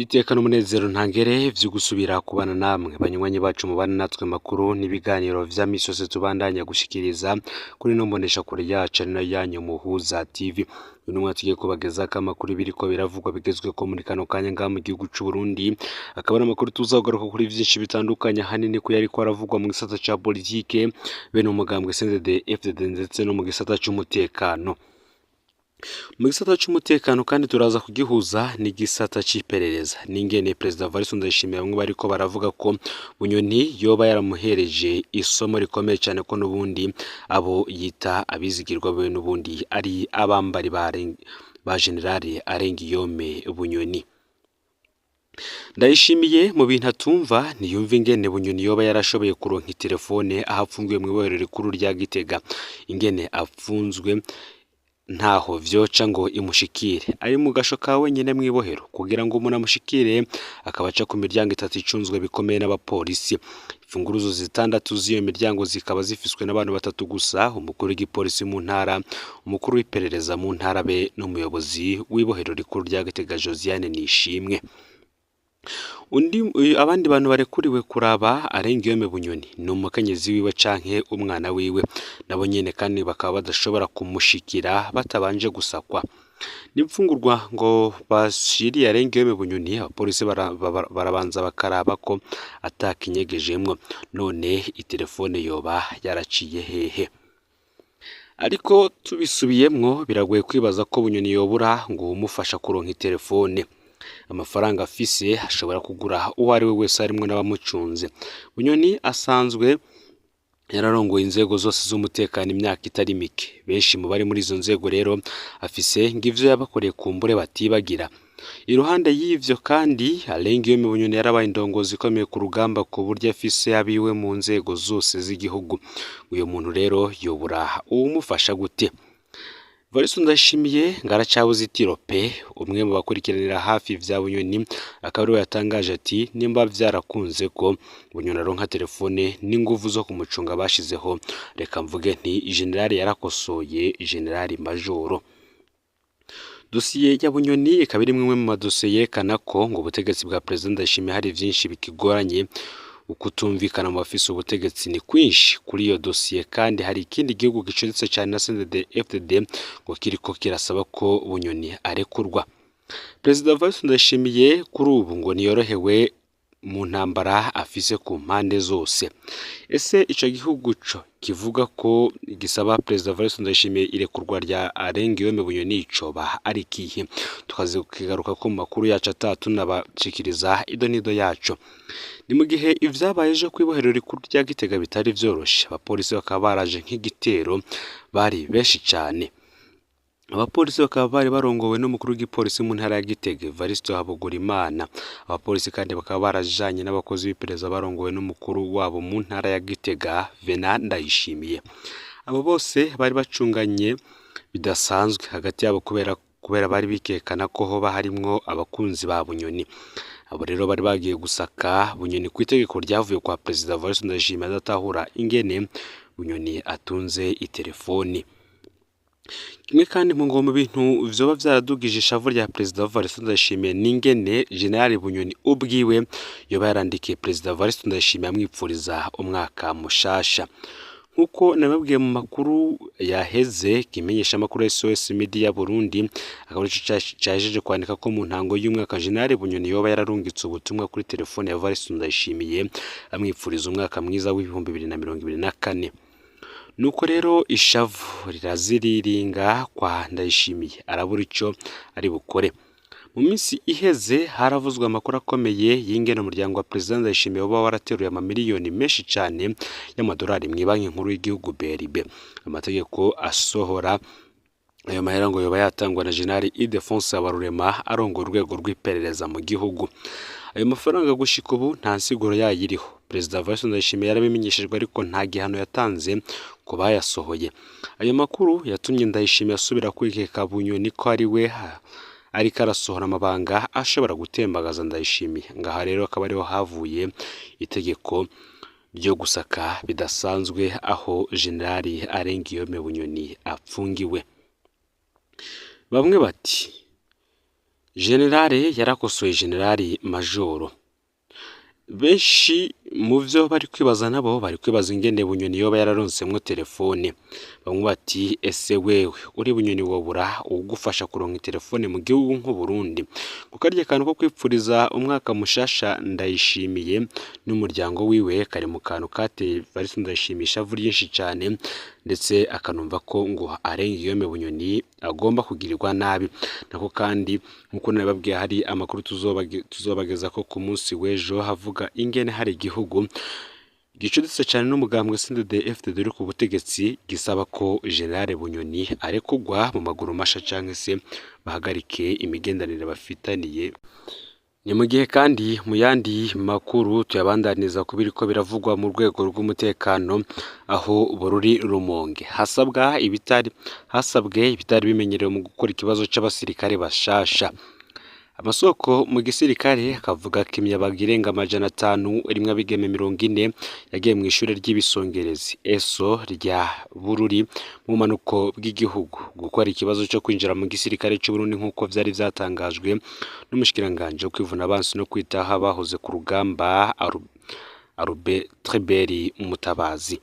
Iteka n'umunezero ntangere vyo gusubira kubana namwe banywanyi bacu mubana natwe makuru n'ibiganiro vya misi yose tubandanya gushikiriza kuri ino mboneshakure yacu ari nayo yanyu Muhuza TV. Uyu numwe tugiye kubagezako amakuru biriko biravugwa bigezweko muri kano kanya ngaha mu gihugu c'u Burundi, akaba ari amakuru tuzogaruka kuri vyinshi bitandukanye, ahanini ko yariko aravugwa mu gisata ca politike bene umugambwe CNDD FDD ndetse no mu gisata c'umutekano. Mu gisata c'umutekano kandi turaza kugihuza n'igisata c'iperereza n'ingene Perezida Evariste Ndayishimiye bamwe bariko baravuga ko Bunyoni yoba yaramuhereje isomo rikomeye cane, ko n'ubundi abo yita abizigirwa biwe n'ubundi ari abambari ba General Arengiyome Bunyoni. Ndayishimiye mu bintu atumva ntiyumva ingene Bunyoni yoba yarashoboye kuronka iterefone aho apfungiwe mw'ibohero rikuru rya Gitega, ingene apfunzwe ntaho vyoca ngo imushikire, ari mu gasho ka wenyene mw'ibohero. Kugira ngo umuntu amushikire akaba aca ku miryango itatu icunzwe bikomeye n'abapolisi. Imfunguruzo zitandatu z'iyo miryango zikaba zifiswe n'abantu batatu gusa: umukuru w'igipolisi mu ntara, umukuru w'iperereza mu ntara be n'umuyobozi w'ibohero rikuru rya Gitega Josiane Nishimwe. Undi abandi bantu barekuriwe kuraba Arengiyome Bunyoni ni umukenyezi wiwe canke umwana wiwe, nabo nyene kandi bakaba badashobora kumushikira batabanje gusakwa. N'imfungurwa ngo bashiriye Arengiyome Bunyoni, abapolisi barabanza bakaraba ko atakinyegejemwo. None iterefone yoba yaraciye hehe? Ariko tubisubiyemwo, biragoye kwibaza ko Bunyoni yobura ngo uwumufasha kuronka iterefone. Amafaranga afise ashobora kugura uwo ari we wese harimwo n'abamucunze. Bunyoni asanzwe yararongoye inzego zose z'umutekano imyaka itari mike. Benshi mu bari muri izo nzego rero afise ng'ivyo yabakoreye kumbure batibagira. Iruhande y'ivyo kandi, Arengiyome Bunyoni yarabaye indongozi ikomeye ku rugamba, ku buryo afise abiwe mu nzego zose z'igihugu. Uyo muntu rero yobura uwumufasha gute? Evariste Ndayishimiye ngo aracabuze itiro pe. Umwe mu bakurikiranira hafi vya Bunyoni akaba ariwe yatangaje ati: "Nimba vyarakunze ko Bunyoni aronka telefone n'inguvu zo kumucunga bashizeho, reka mvuge nti generali yarakosoye, generali majoro." Dosiye ya Bunyoni ikaba iri imwe mu madosiye yerekana ko ngo ubutegetsi bwa Perezida Ndayishimiye hari vyinshi bikigoranye. Ukutumvikana mu bafise ubutegetsi ni kwinshi kuri iyo dosiye, kandi hari ikindi gihugu gicuditse cane na CNDD FDD ngo kiriko kirasaba ko Bunyoni arekurwa. Perezida Evariste Ndayishimiye kuri ubu ngo ntiyorohewe mu ntambara afise ku mpande zose. Ese ico gihugu co kivuga ko gisaba Perezida Evariste Ndayishimiye irekurwa rya Arengiyome Bunyoni coba ari ikihe? Tukazigaruka ko mu makuru yacu ataha tunabashikiriza ido n'ido yaco. Ni mu gihe ivyabaye ejo kw'ibohero rikuru rya Gitega bitari vyoroshe, abapolisi bakaba baraje nk'igitero, bari benshi cane. Abapolisi bakaba bari barongowe n'umukuru w'igipolisi mu ntara ya Gitega Evariste Habogorimana. Abapolisi kandi bakaba barajanye n'abakozi b'iperereza barongowe n'umukuru wabo mu ntara ya Gitega Venant Ndayishimiye. Abo bose bari bacunganye bidasanzwe hagati yabo kubera bari bikekana ko hoba harimwo abakunzi ba Bunyoni. Abo rero bari bagiye gusaka Bunyoni kw'itegeko ryavuye kwa Perezida Evariste Ndayishimiye adatahura ingene Bunyoni atunze iterefoni. Kimwe kandi ngo mu bintu vyoba vyaradugije ishavu rya Perezida Evariste Ndayishimiye n'ingene General Bunyoni ubwiwe yoba yarandikiye Perezida Evariste Ndayishimiye amwipfuriza umwaka mushasha. Nk'uko nababwiye mu makuru yaheze, kimenyeshamakuru SOS Media Burundi akaba arico cahejeje kwandika ko mu ntango y'umwaka General Bunyoni yoba yararungitse ubutumwa kuri telefone ya Evariste Ndayishimiye amwipfuriza umwaka mwiza w'2024. Nuko rero ishavu riraziriringa kwa Ndayishimiye, arabura ico ari bukore. Mu minsi iheze haravuzwe amakuru akomeye y'ingene umuryango wa Perezida Ndayishimiye woba warateruye amamiliyoni menshi cane y'amadolari mw'ibanki nkuru y'igihugu BRB. Amategeko asohora ayo mahera ngo yoba yatangwa na General Ildefonse Habarurema arongoye urwego rw'iperereza mu gihugu. Ayo mafaranga gushika ubu nta nsiguro yayo iriho. Perezida Evariste Ndayishimiye yarabimenyeshejwe, ariko nta gihano yatanze ku bayasohoye. Ayo makuru yatumye Ndayishimiye asubira kwikeka Bunyoni ko ari we ariko arasohora amabanga ashobora gutembagaza Ndayishimiye. Ngaha rero akaba ariho havuye itegeko ryo gusaka bidasanzwe aho General Arengiyome Bunyoni apfungiwe. Bamwe bati Generale yarakosoye Generali Majoro. Benshi mu vyo bari kwibaza nabo bari kwibaza ingene Bunyoni yoba yararonsemwo telefone. Bamwe bati ese wewe uri Bunyoni wobura uwugufasha kuronka itelefone mu gihugu nk'Uburundi? Ngo karya kantu ko kwipfuriza umwaka mushasha Ndayishimiye n'umuryango wiwe kari mu kantu kateye Evariste Ndayishimiye ishavu ryinshi cane, ndetse akanumva ko ngo Arengiyome Bunyoni agomba kugirirwa nabi. Nako kandi nkuko nabibabwiye hari amakuru tuzobageza ko ku munsi w'ejo havuga ingene hari igihugu gicuditse cane n'umugambwe CNDD-FDD uri ku butegetsi gisaba ko General Bunyoni arekurwa mu maguru masha canke se bahagarike imigenderanire bafitaniye. Ni mu gihe kandi mu yandi makuru tuyabandaniza ku biriko biravugwa mu rwego rw'umutekano aho Bururi Rumonge hasabwa ibitari hasabwe ibitari bimenyerewe mu gukora ikibazo c'abasirikare bashasha. Amasoko mu gisirikare akavuga ko imiyabaga irenga 500 irimwo abigeme 40 yagiye mw'ishure ry'ibisongerezi ESO rya Bururi mu bumanuko bw'igihugu gukora ikibazo co kwinjira mu gisirikare c'Uburundi nk'uko vyari vyatangajwe n'umushikiranganji wo kwivuna abansi no kwitaho abahoze ku rugamba Albert Tribert Mutabazi.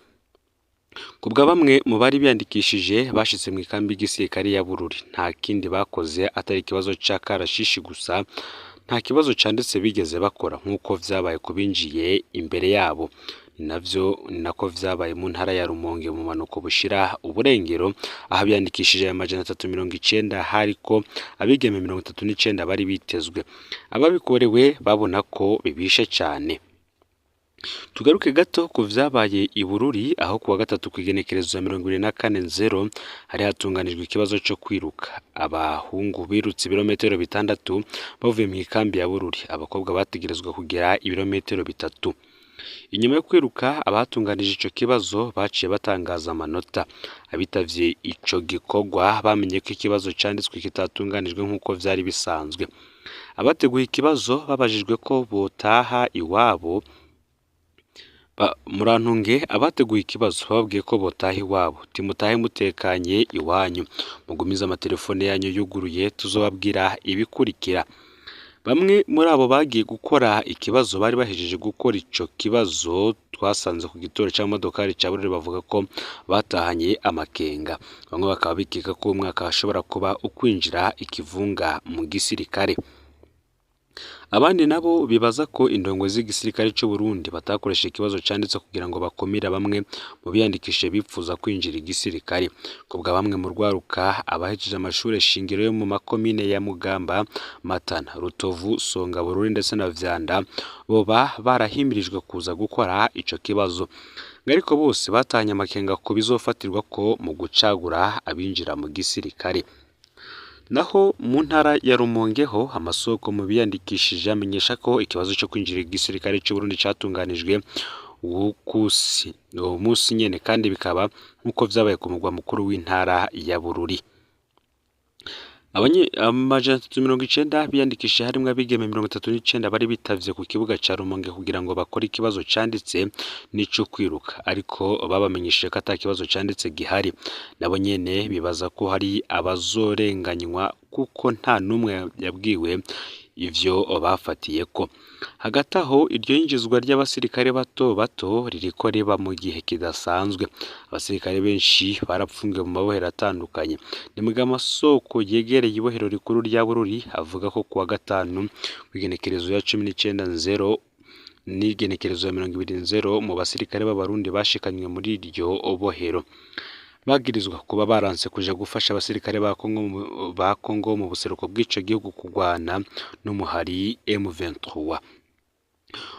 Kubwa bamwe mu bari biyandikishije bashitse mw'ikambi y'igisirikare ya Bururi nta kindi bakoze atari ikibazo ca karashishi gusa, nta kibazo canditse bigeze bakora nk'uko vyabaye ku binjiye imbere yabo. Ni navyo ni nako vyabaye mu ntara ya Rumonge mu bumanuko bushira uburengero aho abiyandikishije 390 hariko abigeme 39 bari bitezwe. Ababikorewe babona ko bibishe cane. Tugaruke gato ku vyabaye i Bururi aho kuwa gatatu kw'igenekerezo ya 24/0 hari hatunganijwe ikibazo co kwiruka. Abahungu birutse ibirometero 6 bavuye mw'ikambi ya Bururi, abakobwa bategerezwa kugira ibirometero 3. Inyuma yo kwiruka abatunganije ico kibazo baciye batangaza amanota. Abitavye ico gikorwa bamenye ko ikibazo canditswe kitatunganijwe nk'uko vyari bisanzwe. Abateguye ikibazo babajijwe ko botaha iwabo. Murantunge abateguye ikibazo bababwiye ko botaha iwabo, timutahe mutekanye iwanyu, mugumize amatelefone yanyu yuguruye tuzobabwira ibikurikira. Bamwe muri abo bagiye gukora ikibazo bari bahejeje gukora ico kibazo twasanze ku gituro c'amodokari ca Bururi bavuga ko batahanye amakenga. Bamwe bakaba bikeka ko uwo mwaka hashobora kuba ukwinjira ikivunga mu gisirikare. Abandi nabo bibaza ko indongo z'igisirikare c'u Burundi batakoresheje ikibazo canditse kugira ngo bakumire bamwe mu biyandikishije bipfuza kwinjira igisirikare. Kubwa bamwe mu rwaruka abahejeje amashure shingiro yo mu makomine ya Mugamba, Matana, Rutovu, Songa, Bururi ndetse na Vyanda boba barahimirijwe kuza gukora ico kibazo. Ariko bose batahanye amakenga ku bizofatirwa ko mu gucagura abinjira mu gisirikare. Naho mu ntara ya Rumonge ho amasoko mu biyandikishije amenyesha ko ikibazo co kwinjira igisirikare c'u Burundi catunganijwe uwo musi nyene kandi bikaba nk'uko vyabaye ku mugwa mukuru w'intara ya Bururi. 390 biyandikishije harimwo abigeme 39 bari bitavye ku kibuga ca Rumonge kugira ngo bakore ikibazo canditse n'ico kwiruka, ariko babamenyesheje ko ata kibazo canditse gihari. Nabo nyene bibaza ko hari abazorenganywa kuko nta n'umwe yabwiwe ivyo bafatiyeko. Hagati aho iryo yinjizwa ry'abasirikare bato bato ririko riba mu gihe kidasanzwe. Abasirikare benshi barapfungiwe mu mabohero atandukanye. Ni mugihe amasoko yegereye ibohero rikuru rya Bururi avuga ko kuwa gatanu kw'igenekerezo ya 19/0 n'igenekerezo ya 20/0 mu basirikare b'Abarundi bashikanywe muri iryo bohero. Bagirizwa kuba baranse kuja gufasha abasirikare ba Kongo mu buseruko bw'ico gihugu kugwana n'umuhari M23.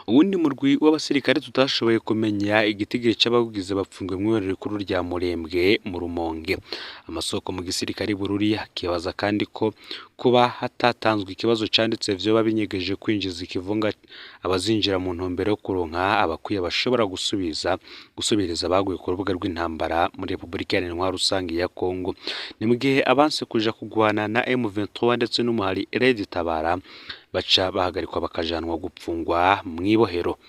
Uwundi murwi w'abasirikare tutashoboye kumenya igitigiri c'abawugize bapfungiwe mw'ibohero rikuru rya Murembwe mu Rumonge. Amasoko mu gisirikare i Bururi akibaza kandi ko kuba hatatanzwe ikibazo canditse vyoba binyegeje kwinjiza ikivunga abazinjira mu ntumbero yo kuronka abakwiye bashobora gusubiriza abaguye ku rubuga rw'intambara muri Repubulika Iharanira Intwaro Rusangi ya Kongo. Ni mu gihe abanse kuja kugwana na M23 ndetse n'umuhari Red Tabara baca bahagarikwa bakajanwa gupfungwa mw'ibohero.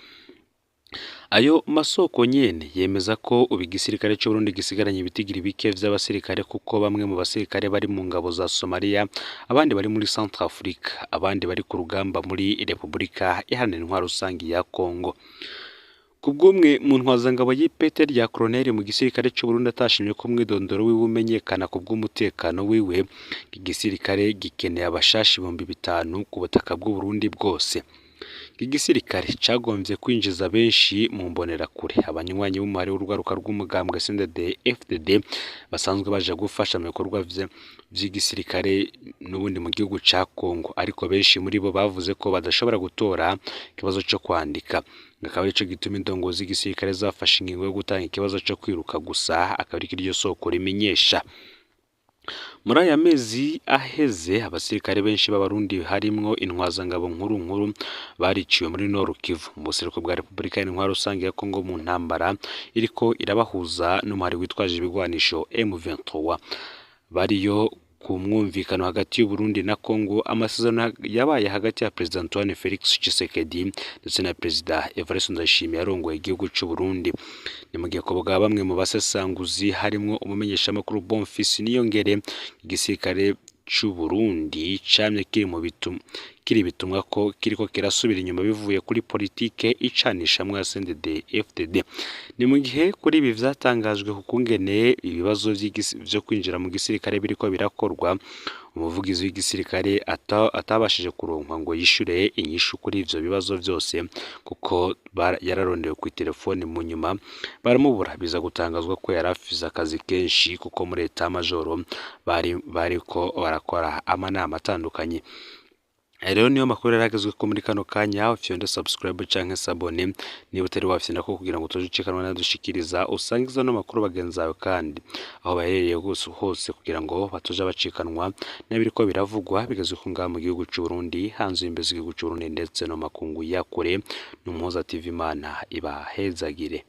Ayo masoko nyene yemeza ko ubu igisirikare c'Uburundi gisigaranye ibitigiri bike vy'abasirikare, kuko bamwe mu basirikare bari mu ngabo za Somalia, abandi bari muri Centrafrique, abandi bari ku rugamba muri Repubulika Iharanira Intwaro Rusangi ya Congo. Kubw'umwe mu ntwazangabo y'ipete rya koloneli mu gisirikare c'Uburundi atashimye ko umwidondoro wiwe umenyekana kubw'umutekano wiwe, igisirikare gikeneye abashasha 5000 ku butaka bw'Uburundi bwose. Igisirikare cagomvye kwinjiza benshi mu mbonerakure, abanywanyi b'umuhari w'urwaruka rw'umugambwe CNDD FDD basanzwe baja gufasha mu bikorwa vy'igisirikare n'ubundi mu gihugu ca Congo, ariko benshi muri bo bavuze ko badashobora gutora ikibazo co kwandika. Akaba arico gituma indongozi z'igisirikare zafashe ingingo yo gutanga ikibazo co kwiruka gusa, akaba ariko iryo soko rimenyesha. Muri aya mezi aheze abasirikare benshi b'Abarundi harimwo intwazangabo nkuru nkuru bariciwe muri Nord Kivu mu buseruko bwa Repubulika Intwaro Rusange ya Congo mu ntambara iriko irabahuza n'umuhari witwaje ibigwanisho M23. Bariyo ku mwumvikano hagati y'Uburundi na Congo, amasezerano yabaye hagati ya Perezida Antoine Felix Tshisekedi ndetse na Perezida Evariste Ndayishimiye arongoye igihugu c'u Burundi. Ni mu gihe ku bwa bamwe mu basesanguzi harimwo umumenyeshamakuru Bonfils Niyongere, igisirikare c'u Burundi camye kiri mu kiri bitumwa ko kiriko kirasubira inyuma bivuye kuri politike icanishamwo ya CNDD FDD. Ni mu gihe kuri ibi vyatangajwe ku kungene ibibazo vyo kwinjira mu gisirikare biriko birakorwa, umuvugizi w'igisirikare atabashije kuronkwa ngo yishure inyishu kuri ivyo bibazo vyose, kuko yararondewe kw'iterefone mu nyuma baramubura, biza gutangazwa ko yari afise akazi kenshi kuko muri eta majoro bariko barakora amanama atandukanye. Rero niyo makuru yaragezwe ko muri kano kanya, ufyonde subscribe canke s'abonner niba utari wafyonda ko kugira ngo utoje ucikanwa n'adushikiriza, usangiza no makuru bagenzi bawe kandi aho baherereye hose kugira ngo batoje abacikanwa n'ibiriko biravugwa bigezwe ko ngaha mu gihugu c'u Burundi, hanze y'imbibe z'igihugu c'u Burundi ndetse no makungu ya kure. N'Umuhoza TV, Imana ibahezagire.